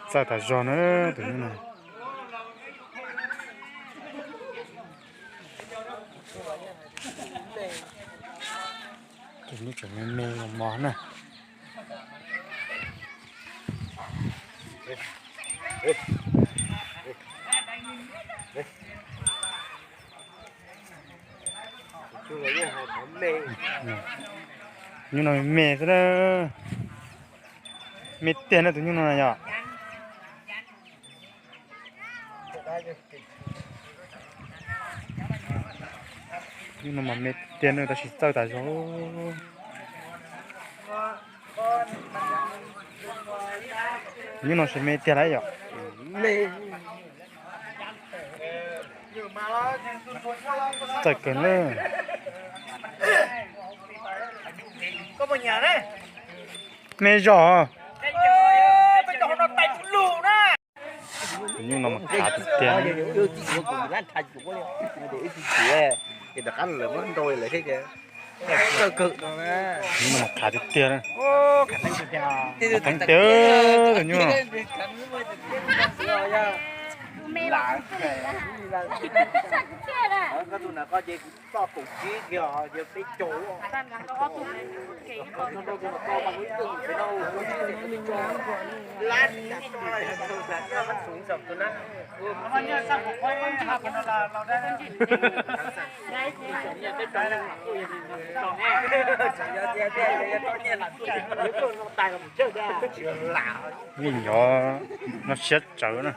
Txawj tas zog na tus nyuj no. Tus nyuj tseem me me mos mos na. Nyuj no me me xwb na. Me tiag na tus nyuj no na yom. Nyuj no mas me tiag na tab sis txawj tas zog. Nyuj no sis me tiag lawm yom. Txawj kawg na. Me zog. Tus nyuj no mas khav tiag tiag. Nyuj no mas khav tiag tiag. Khav tiag tus nyuj no. Vim nyob no siab tsawv na.